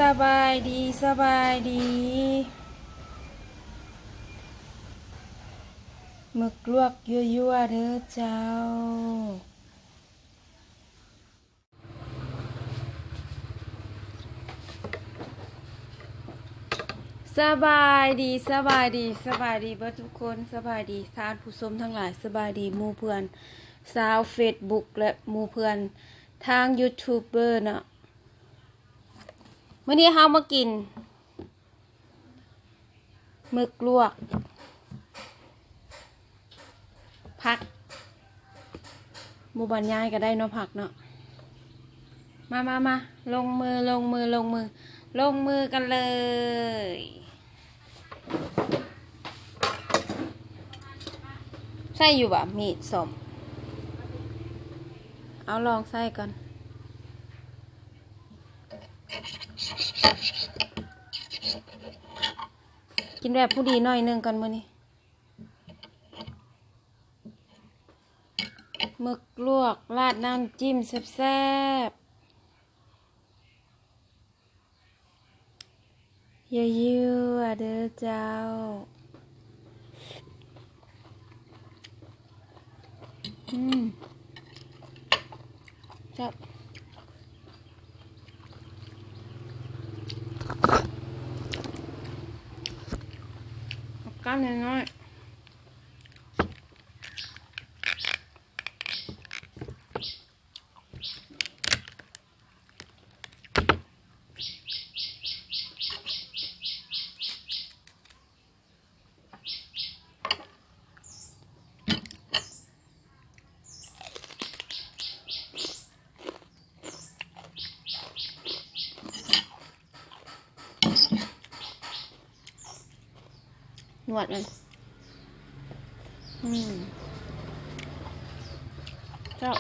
ສະບາຍດີ ສະບາຍດີ ໝຶກລວກຍົວໆເດີເຈົ້າ. ສະບາຍດີ ສະບາຍດີ ສະບາຍດີເບິດທຸກຄົນ ສະບາຍດີທ່ານຜູ້ຊົມທັງຫຼາຍ ສະບາຍດີໝູ່ເພື່ອນຊາວເຟສບຸກ ແລະ ໝູ່ເພື່ອນທາງຢູທູບເບີເນາະ. ມື້ນີ້ເຮົາມາກິນ ໝຶກລວກ ຜັກ ບໍ່ບັນຍາຍກໍໄດ້ເນາະ ຜັກເນາະ. ມາ ມາ ມາ ລົງມື ລົງມື ລົງມື ລົງມືກັນເລີຍ. ໃຊ້ຢູ່ບໍ່ ມີດ ສ້ອມ? ເອົາ ລອງໃຊ້ກ່ອນ. ກິນແບບຜູ້ດີໜ້ອຍໜຶ່ງກ່ອນມື້ນີ້ ໝຶກລວກລາດນ້ຳຈິ້ມແຊບໆ ຍົວໆເດີເຈົ້າ. ອືມ ແຊບ ກັນນ້ອຍໆ. ນວດມັນ ອືມ ແຊບ.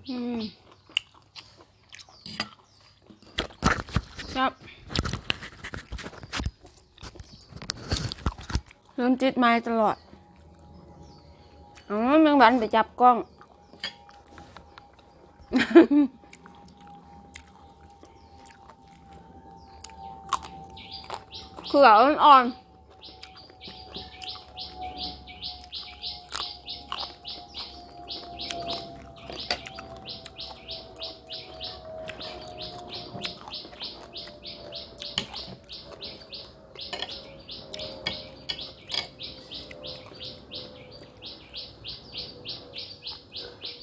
ອືມ ແຊບ ລືມຕິດໄມຕະຫຼອດ. ເອົາແມງວັນໄປຈັບກ້ອງ ເຂືອອ່ອນໆ.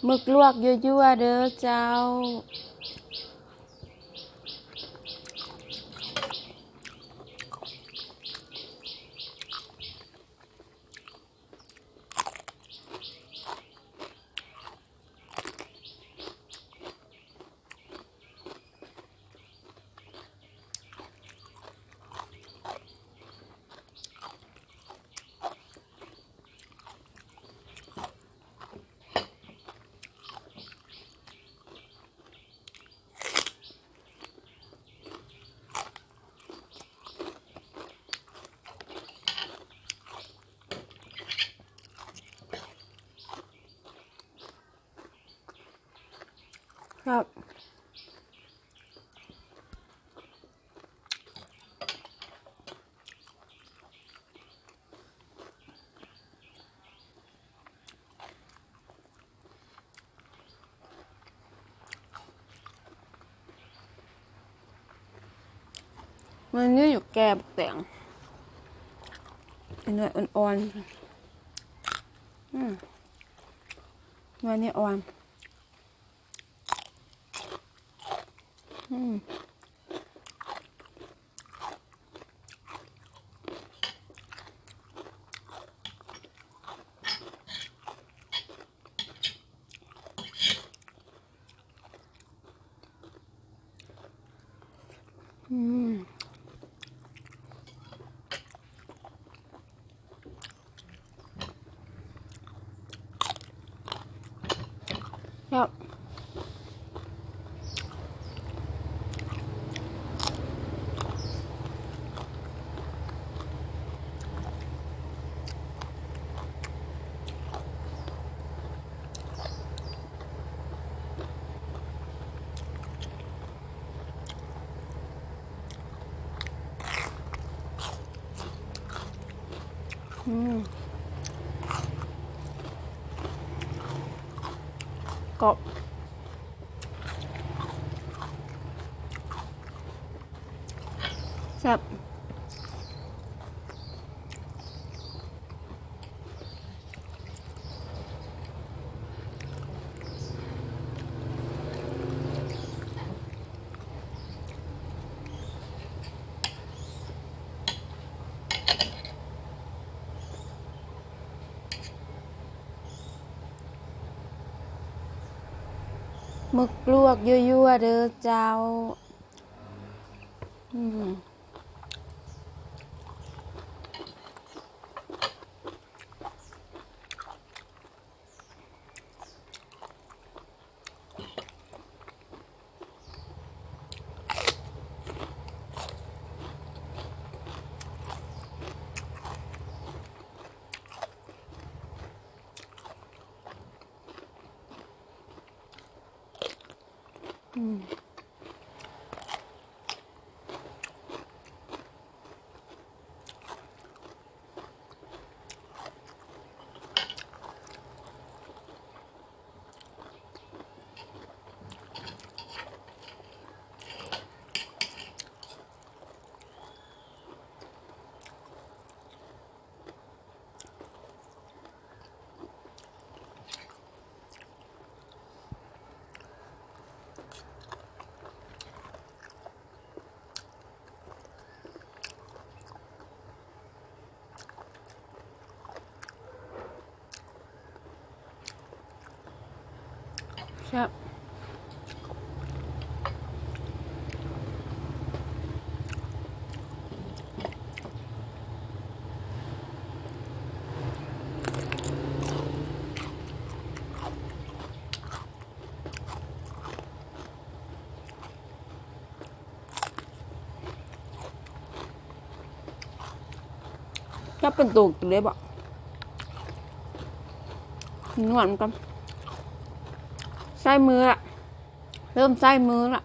ໝຶກລວກຍົວໆເດີເຈົ້າ. ມັນມີຢູ່ແກ່ບັກແຕງ ໜ່ວຍອ່ອນໆ ອືມ ໜ່ວຍນີ້ອ່ອນ. ອືມ ອືມ. ອືມ ກອບ ແຊບ. ໝຶກລວກຍົວໆເດີເຈົ້າ. ອືມ. ອືມ. ແຊບ. ຈັບເປັນໂຕກິນເລີຍບໍ? ນວນກ່ອນ. ໃຊ້ມືລະ ເລີ່ມໃຊ້ມືລະ.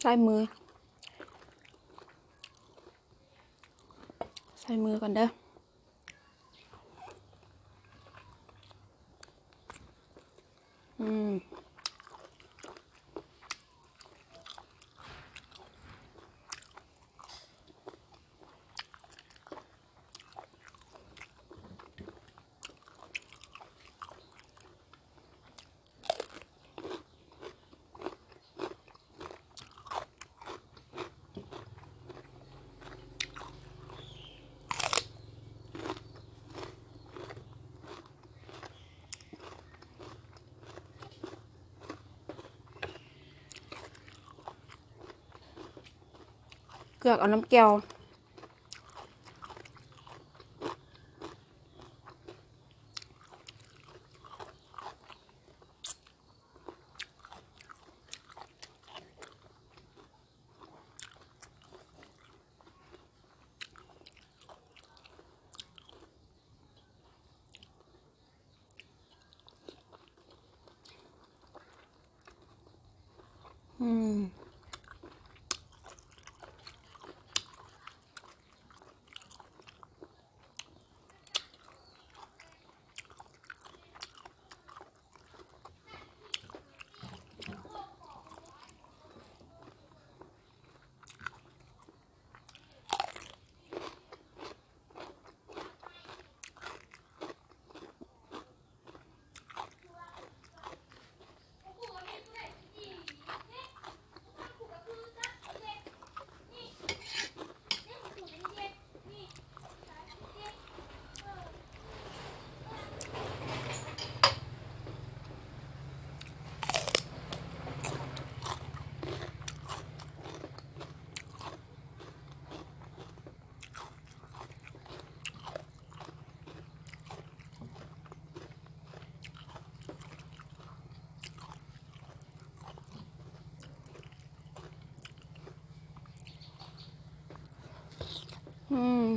ໃຊ້ມື ໃຊ້ມືກ່ອນເດີ. ອືມ. ເກືອກເອົານ້ຳແຈ່ວ. ອືມ. ອື ອືມ.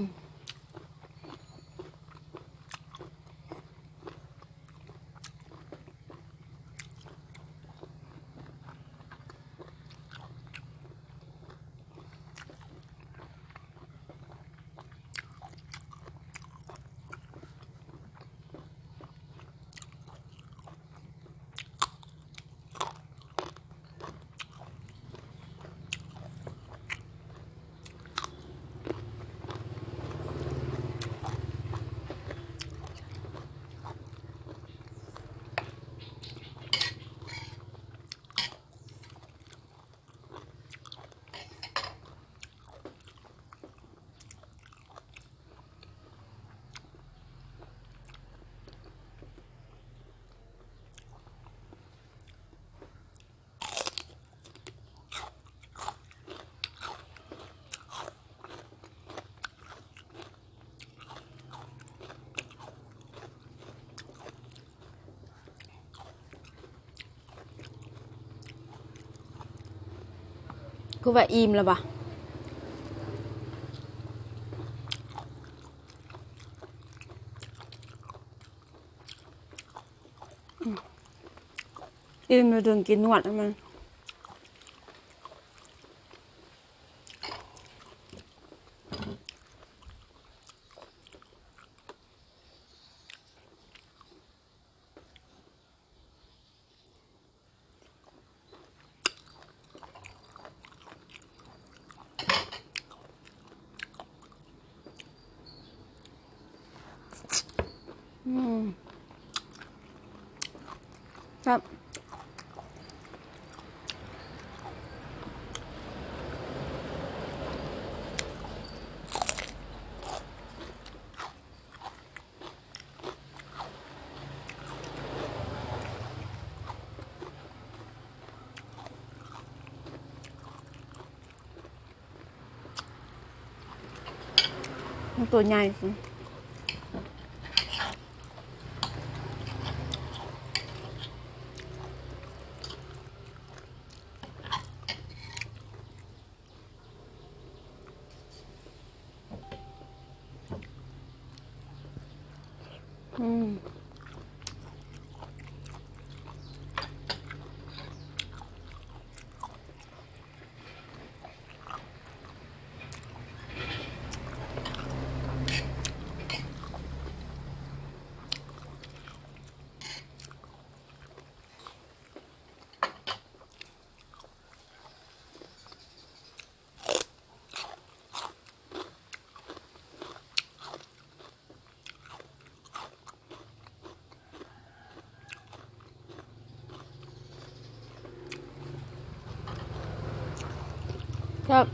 ຄືວ່າອີ່ມແລ້ວຫວາ? ອີ່ມແລ້ວຈຶ່ງກິນນວດໃຫ້ມັນ. ອືມ ແຊບ. ມັນຕົວໃຫຍ່. ອືມ. ແຊບ.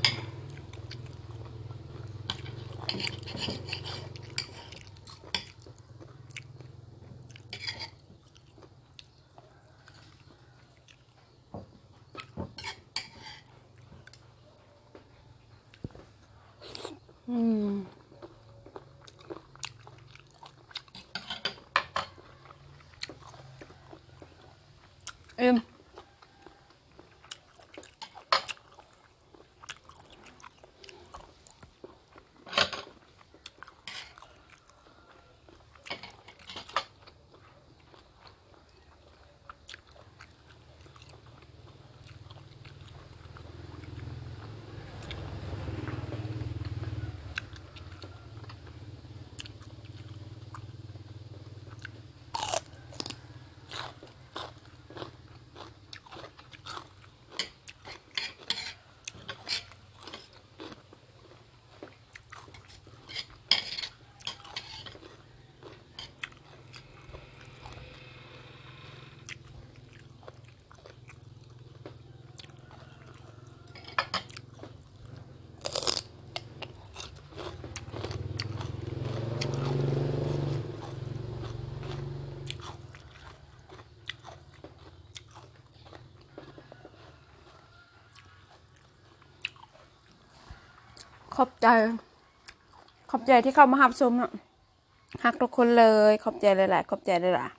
ອືມ ອີ່ມ. ຂອບໃຈ ຂອບໃຈທີ່ເຂົ້າມາຮັບຊົມເນາະ. ຮັກທຸກຄົນເລີຍ. ຂອບໃຈຫຼາຍໆ ຂອບໃຈຫຼາຍໆ.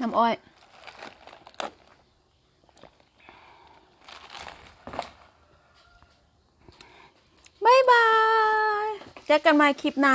ນ້ຳອ້ອຍ. ເຈີກັນໃໝ່ຄລິບໜ້າ.